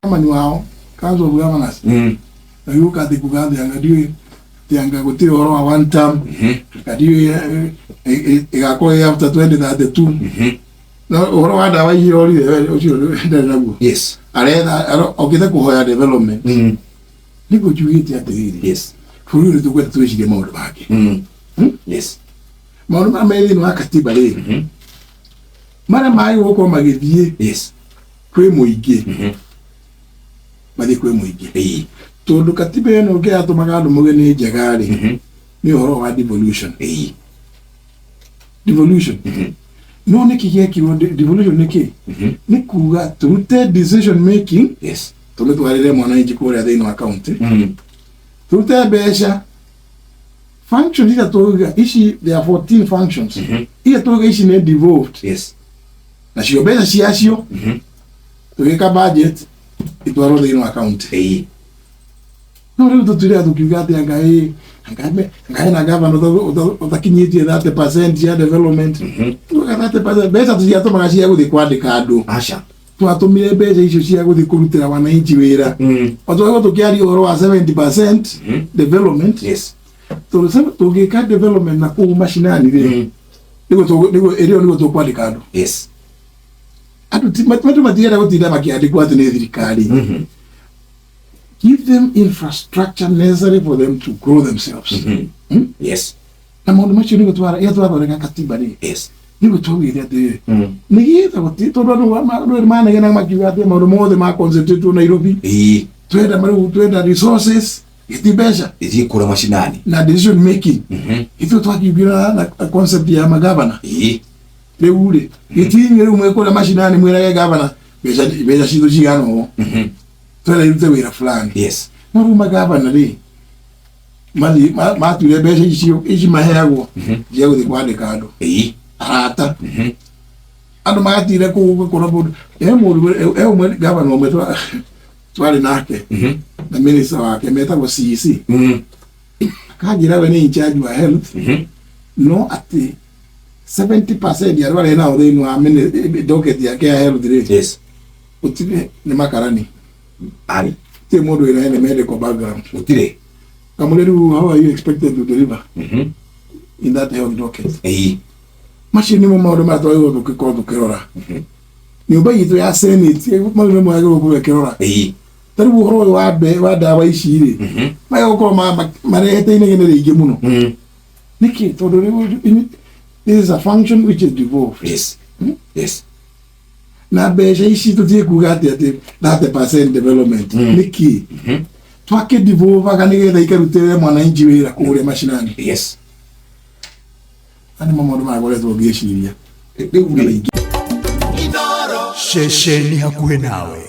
Chairman wao, Council of Governors, agĩũka atĩ kuga atĩ anga ndiũĩ atĩ anga gũtirĩ ũhoro wa one term, anga ndiũĩ ĩgakorwo ĩ after 2032. No ũhoro wa ndawa icio orire we ũcio ndarĩ naguo. Aretha okĩte kũhoya development. Nĩguo njugĩte atĩrĩrĩ, bũrũri ũyũ tũkwenda twĩcirie maũndũ mangĩ. Maũndũ maya me thĩinĩ wa katiba rĩ, marĩa magĩrĩirwo gũkorwo magĩthiĩ kwĩ mũingĩ, mathiĩ kwĩ mũingĩ, tondũ katiba ĩno kĩratũmaga andũ mauge nĩ njega rĩ, nĩ ũhoro wa devolution. Devolution no nĩkĩ gĩekirwo devolution nĩkĩ? Nĩ kuga tũrute decision making, tũmĩtwarĩre mwananchi kũrĩa thĩinĩ wa county, tũrute mbeca functions iria tũiga ici, there are 14 functions iria tũiga ici nĩ devolved, nacio mbeca ciacio tũgĩka budget itwarwo thĩinĩ wa county. No rĩu tũtwĩre tũkiuga atĩ anga ĩ anga hena gavana ũtakinyĩtie 30% ya development. Tuga 30% mbeca tũciatũmaga cia gũthiĩ kwandĩka andũ. Aca. Twatũmire mbeca icio cia gũthiĩ kũrutĩra wananchi wĩra. O twagĩrĩirwo tũkĩaria ũhoro wa 70% development, tondũ tũngĩka development na kũu macinani rĩ, nĩguo ĩrĩo nĩguo tũkwandĩka andũ. Andũ andũ matirenda gũtinda makĩandĩkwo atĩ nĩ thirikari. Give them infrastructure necessary for them to grow themselves. Na maũndũ macio nĩguo ĩrĩa twathondeka katiba rĩ, nĩguo twaugire atĩrĩrĩ, nĩgetha gũtirĩ, tondũ andũ manegena makiuga atĩ maũndũ mothe ma concentrate Nairobi. Twenda rĩu twenda resources, gĩti mbeca Ithiĩ kũrĩa macinani. Na decision making. Ithuĩ twakiugire na concept ya magavana. Rĩu rĩ, gĩtinyi rĩu mwĩ kũrĩa macinani mwĩrage gavana mbeca citũ cigana ũũ, twenda irute wĩra fulani. No rĩu magavana rĩ, mathiĩ matuire mbeca icio ici maheagwo cia gũthiĩ kwandĩka andũ, arata, andũ magatire kũu ũgakora mũndũ he mũndũ he ũmwe gavana ũmwe twarĩ nake na minister wake metagwo CEC, akanjĩra we nĩ in charge wa health, no atĩ 70% ya andũ arĩa nao thĩinĩ wa docket yake ya health rĩ, gũtirĩ, nĩ makarani. Ari. Gũtirĩ mũndũ wĩna any medical background. Gũtirĩ. Kamũrĩ, rĩu how are you expected to deliver in that health docket? Macio nĩmo maũndũ marĩa twagĩrĩirwo tũgĩkorwo tũkĩrora nyũmba itũ ya Senate. Mau nĩmo yagĩrĩirwo gũkorwo ĩkĩrora. Ta rĩu ũhoro ũyũ wa ndawa ici rĩ, magĩrĩirwo gũkorwo marehete inegene rĩingĩ mũno. Nĩkĩ? Tondũ rĩu this is a function which is devolved. Na mbeca ici tũtige kuga atĩ 30% development. Nĩkĩ twakĩdevolvaga? Nĩgetha ikarutĩre mwananchi wĩra kũrĩa macinani. Na nĩmo maũndũ marĩa ngoretwo ngĩciria. Rĩu rĩ, Ceceni hakuhĩ nawe.